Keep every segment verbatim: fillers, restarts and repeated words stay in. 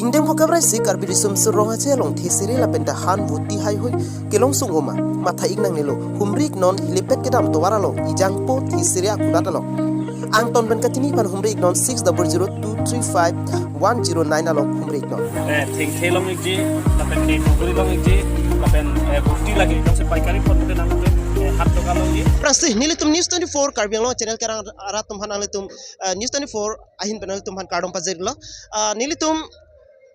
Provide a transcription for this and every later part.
Ingdeng phokep ra isi Karbi Riso Nimso Rong Aje along thesere lapen ta han voti haihui kelong sung oma, matha ik nangnelo. Humri iknon helipad kedam tovar along, ejangpo thesere akulat along. Angton pen kachini aphan humri iknon six double zero two three five one zero nine along humri iknon. Eh, thengthe long ikji, lapen ke kukuri long ikji, lapen, eh, voti lagi, iknon si paikari pon ke nang ke, eh, hat toka long ikji. Prasi, nelitum News twenty-four Karbi Anglong channel kerang arat atum aphan nanglitum, eh, News twenty-four ahin pen nanglitum aphan kardom pajirlo. Eh, nelitum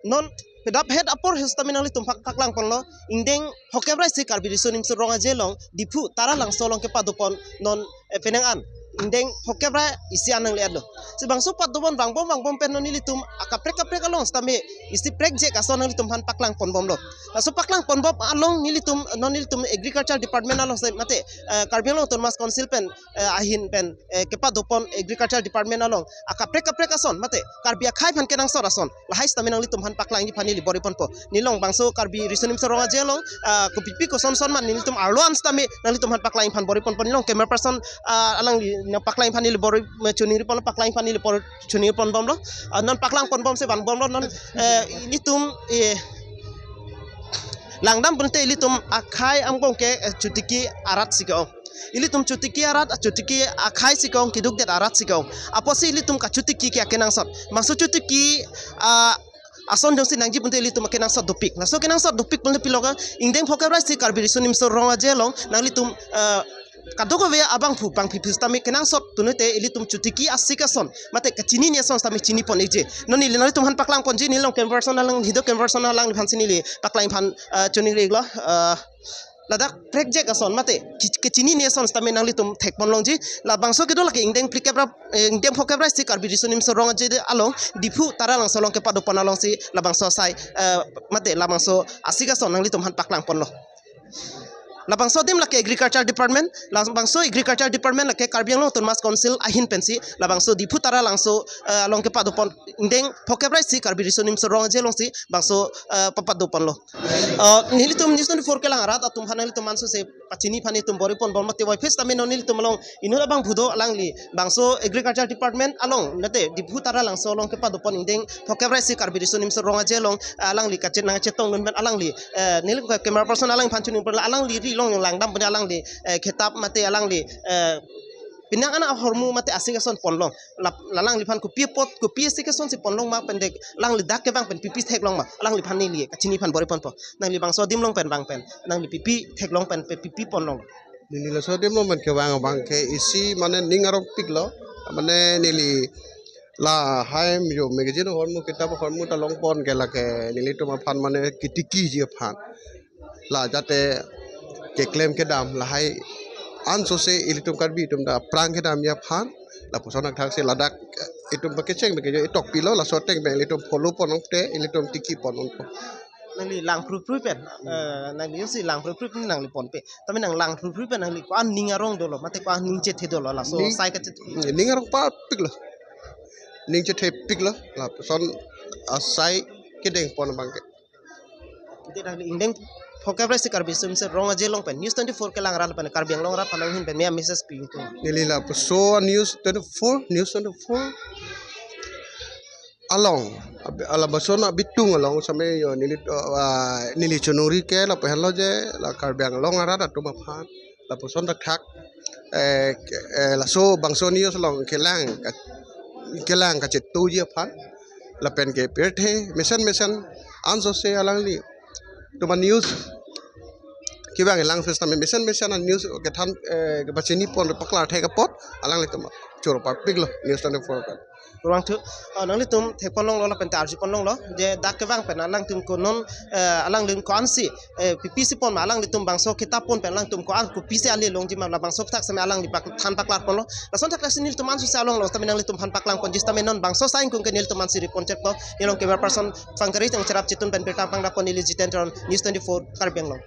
non pedap het apor sitame nanglitum phak paklang ponlo, ingdeng phokep ra isi Karbi Riso Nimso Rong Aje along Diphu Taralangso along kepadopon non, eh, penang an ingdeng phokep ra isi an nangle-etlo. Si bangso padopon vangbom vangbom pen non nelitum akaprek kaprek along sitame isi prekjak ason nanglitum aphan paklang ponbomlo. Laso paklang ponbom along nelitum non nelitum Agriculture Department along si mate, eh, Karbi Anglong Autonomous Council pen, eh, ahin pen, eh, kepadopon Agriculture Department along akaprek kaprek ason mate Karbi akhei aphan kenangsot ason lahai sitame nanglitum aphan paklangji aphan neli bor-i ponpo. Nelilong bangso Karbi Riso Nimso Rong Aje along, ah, kopipi koson son ma nelitum arlo an sitame nanglitum aphan paklangji aphan bor-i ponpo. Nelilong camera person, ah, alangli nangpaklang aphan neli bor-i, eh, choningri ponlo, paklangji aphan neli bor-i choningri ponbomlo. Ah, non paklang ponbom si vanbomlo non, eh, ilitum, eh, langdam pulote ilitum akhei angbong ke, eh, chotiki arat si ke-ong. Ilitum chotiki arat, chotiki akhei si ke-ong, keduk det arat si ke-ong. Apotsi ilitum kachotiki ke akenangsot. Bangso chotiki, ah, ason jongsi nangji pulote ilitum akenangsot dopik. Laso kenangsot dopik pulote pilo ke, ingdeng phokep ra isi Karbi Riso Nimso Rong Aje along nanglitum, ah, kadokave abangphu bangphiphu sitame kenangsot tunute ilitum chotiki asik ason mate kachinine ason sitame chinipon ikji. Non neli nanglitum aphan paklang ponji, nelilong camera person alang, hido camera person alangliphan si neli paklangji aphan, ah, choningri iklo, ah, ladak prekjak ason mate ki-, kachinine ason sitame nanglitum thekpon longji. Labangso kedo lake ingdeng phlikep ra, eh, ingdeng phokep ra isi Karbi Riso Nimso Rong Aje along Diphu Taralangso along kepadopon alongsi labangso asai, eh, mate labangso asik ason nanglitum aphan paklang ponlo. Labangso adim lake Agriculture Department, labangso Agriculture Department lake Karbi Anglong Autonomous Council ahin pensi labangso Diphu Taralangso, eh, along kepadopon ingdeng phokep ra isi Karbi Riso Nimso Rong Aje alongsi bangso, eh, papadoponlo. Eh, nelitum News twenty-four kelang arat atum aphan nanglitum anso si pachini aphan nelitum bor-i ponbom mate wai phis tame non nelitum along inut abangphu do alangli bangso Agriculture Department along mate Diphu Taralangso along kepadopon ingdeng phokep ra isi Karbi Riso Nimso Rong Aje along, eh, alangli kachet nangchetong dun pen alangli, eh, neli camera person alangliphan choningri ponlo, alangli ri long langdam pen alangli, eh, khetap mate alangli, eh, penang an ahormu mate asik ason ponlong. Lap-, lalangliphan kopi apot, kopi asik ason si ponlong ma pen dek, alangli dak kevang pen pipi theklong ma, alangliphan neli kachini aphan bor-i ponpo. Nangli bangso adim along pen vang pen, nangli pipi theklong pen, pe pipi ponlong. Neli laso adim along pen kevang abang ke isi mane ning arongpiklo, mane neli lahai jo magazine ahormu, kitap ahormu ta longpon ke lake nelitum aphan mane kitikiji aphan. La jate keklem kedam lahai anso si ilitum Karbi atum ta aphrang kedamji aphan. Lapuson athak si ladak, eh, itum pakecheng pakejo itokpilo, laso ateng pen ilitum follow pon ongte, ilitum tiki pon ongpo. Nangli lang phruphrui pen, eh, nangli jongsi lang phruphrui pen nangli ponpe. Tame nang lang phruphrui pen nangli ko-an ning arong dolo, mate ko-an ning chethe dolo, laso Ning, asai kachet. Ning arongpiklo. Ning chethepiklo, lapuson asai kedeng pon abang ke. Ante nangli ingdeng phokep ra isi Karbi Riso Nimso Rong Aje along pen News twenty-four kelang arat pen Karbi Anglong arat aphan nanghin pen me-a message pi ingtung. Neli lapuson News twenty-four, News twenty-four along, ab-, lapuson abitung along sitame jo neli, ah, neli choningri ke lapu henlo je la Karbi Anglong arat atum aphan lapuson athak, eh, ke-, eh, laso bangso news along kelang ka-, kelang kachetongji aphan lapen ke pirthe mesen mesen anso si alangli atum anews kevang lang first time mesen mesen anews kethan, eh, kepachini pon paklar thek apot alanglitum choro parpiklo News twenty-four pen. Kurvangthu, eh, nanglitum thekpon longlo lapen ta arjupon longlo je dak kevang pen alangtum ko non, eh, alanglitum ko-ansi, eh, pipi si pon ma, alanglitum bangso kitap pon pen alangtum ko-an kopisi ale longji ma, labangso athak sitame alangli pak-, than paklar ponlo. Lason athak si nelitum anso si alonglo sitame nanglitum aphan paklang ponji sitame non bangso asai ingkung ke nelitum ansi ri pon cheklo. Nelilong camera person Pangkari Tangcherap Chitun pen pirta pangdapon neli Jiten Teron, News twenty-four Karbi Anglong.